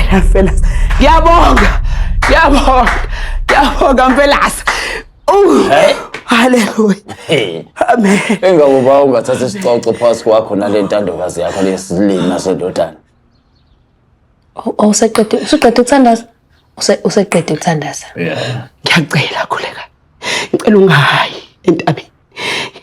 Ngiyacela Mfelase. Ngiyabonga. Ngiyabonga. Ngiyabonga Mfelase. Uh. Haleluya. Amen. Engakuba ungathatha isicoco phakathi kwakho nale ntandokazi yakho lesilima sendodana. Awuseqede usuqede ukuthandaza? Useqede ukuthandaza. Yeah. Ngiyacela khuleka. Ngicela ungayi entabeni.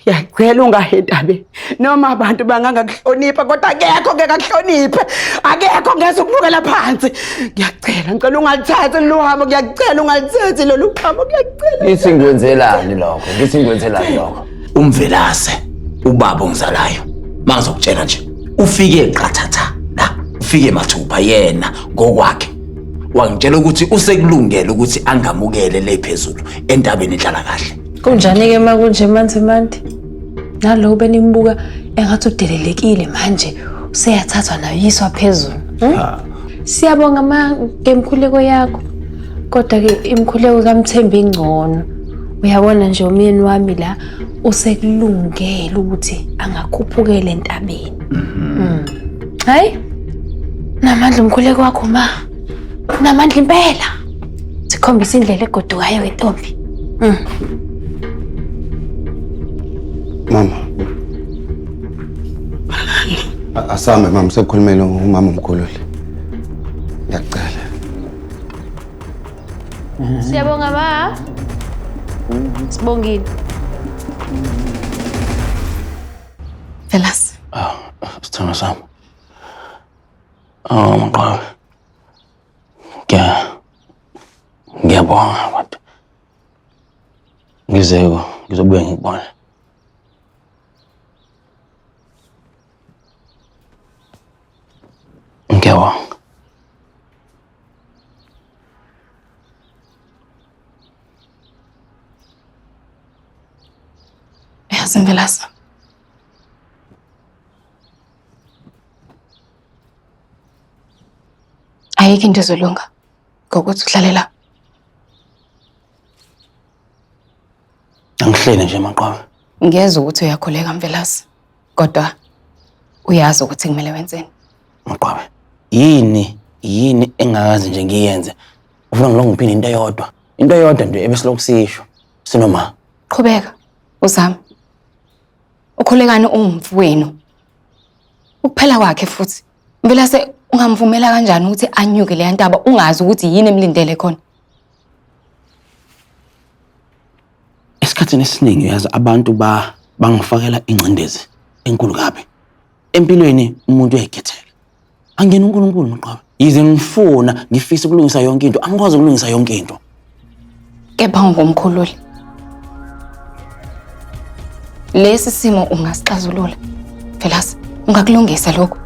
Ngiyacela ungayi entabeni. Noma abantu bangangakuhlonipha kodwa akekho ngeke akuhloniphe. Akekho ngeze ukubukela phansi. Ngiyacela ngicela ungalithathi lolu hambo ngiyacela ungalithathi lolu hambo ngiyacela. Ngithi ngikwenzelani lokho? Ngithi ngikwenzelani lokho? Umvelase ubaba ongizalayo. Mangizokutshela nje ufike qathatha la ufike mathupha yena ngokwakhe wangitshela ukuthi usekulungele ukuthi angamukele le phezulu entabeni inhlala kahle. Kunjani-ke uma kunje manzi manti? Nalowo benimbuka engathi udelelekile manje useyathathwa nayo yiswa phezulu. Hmm? Siyabonga ma ngemkhuleko yakho. Kodwa-ke imikhuleko kaMthembi ingcono. Uyabona nje umyeni wami la usekulungele ukuthi angakhuphukela entabeni. Mm. Hayi. Namandla umkhuleko wakho ma. Namandla impela. Sikhombisa indlela egodukayo ke ntombi. Mama. Asambe mama sekukhulumela umama omkhulu le. Ngiyacela. Siyabonga ma. Sibongile. Velas. Ah, sithandwa sami. Oh, maqhawe. Ngiya ngiyabonga kodwa. Ngize ngizobuya ngikubone. Ngiyabonga. Yazi Mvelase. Ayikho into ezolunga ngokuthi uhlale la. Angihleli nje maqhawe. Ngiyezwa ukuthi uyakhuleka Mvelase, kodwa uyazi ukuthi kumele wenzeni. Maqhawe. Yini yini engakazi nje ngiyenze? Ufuna ngilonge ngiphinde into eyodwa. Into eyodwa nje ebesilokhu siyisho. Sinoma. Qhubeka uzame. Ukhulekani ungumfowenu. Ukuphela kwakhe futhi. Mvelase ungamvumela kanjani ukuthi anyuke leya ntaba ungazi ukuthi yini emlindele khona? Esikhathini esiningi uyazi abantu ba bangifakela ingcindezi enkulu kabi. Empilweni umuntu uyayikhethela. Angena uNkulunkulu maqhawe. Yize ngifuna ngifisa ukulungisa yonke into, angikwazi ukulungisa yonke into. Kepha ungumkhululi. Lesi simo ungasixazulula. Velase, ungakulungisa lokhu.